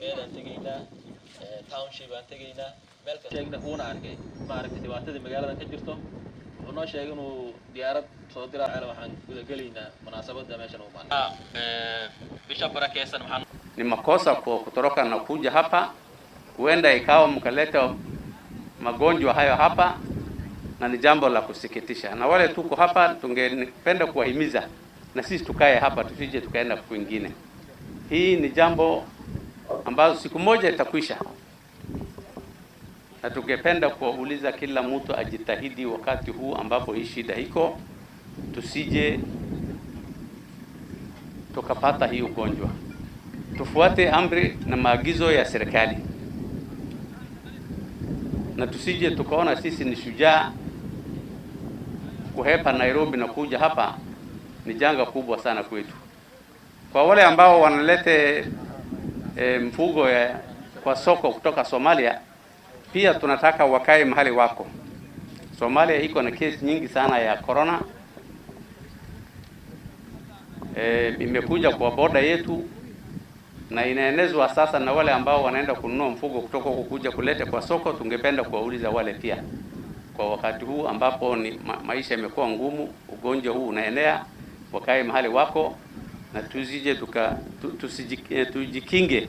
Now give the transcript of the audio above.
Meelaan tegaynaa, township aan tegaynaa, meel kasta sheegna uuna arkay, maaragtay, dhibaatadii magaaladan ka jirto. Wuxuu noo sheegay inuu diyaarad soo dira. Waxaan gudagelaynaa munaasabadda meeshan u imaanay bisha barakeysan. Waxaan Ni makosa kwa kutoroka na kuja hapa, huenda ikawa mkaleta magonjwa hayo hapa, na ni jambo la kusikitisha. Na wale tuko hapa, tungependa kuwahimiza na sisi tukae hapa, tusije tukaenda kwingine. Hii ni jambo ambazo siku moja itakwisha, na tungependa kuwauliza kila mtu ajitahidi wakati huu ambapo hii shida iko, tusije tukapata hii ugonjwa. Tufuate amri na maagizo ya serikali na tusije tukaona sisi ni shujaa kuhepa Nairobi na kuja hapa. Ni janga kubwa sana kwetu. Kwa wale ambao wanalete mfugo kwa soko kutoka Somalia, pia tunataka wakae mahali wako. Somalia iko na kesi nyingi sana ya corona, imekuja kwa boda yetu na inaenezwa sasa na wale ambao wanaenda kununua mfugo kutoka huko kuja kuleta kwa soko. Tungependa kuwauliza wale pia, kwa wakati huu ambapo ni maisha yamekuwa ngumu, ugonjwa huu unaenea, wakae mahali wako na tusije tuka tu, tujikinge.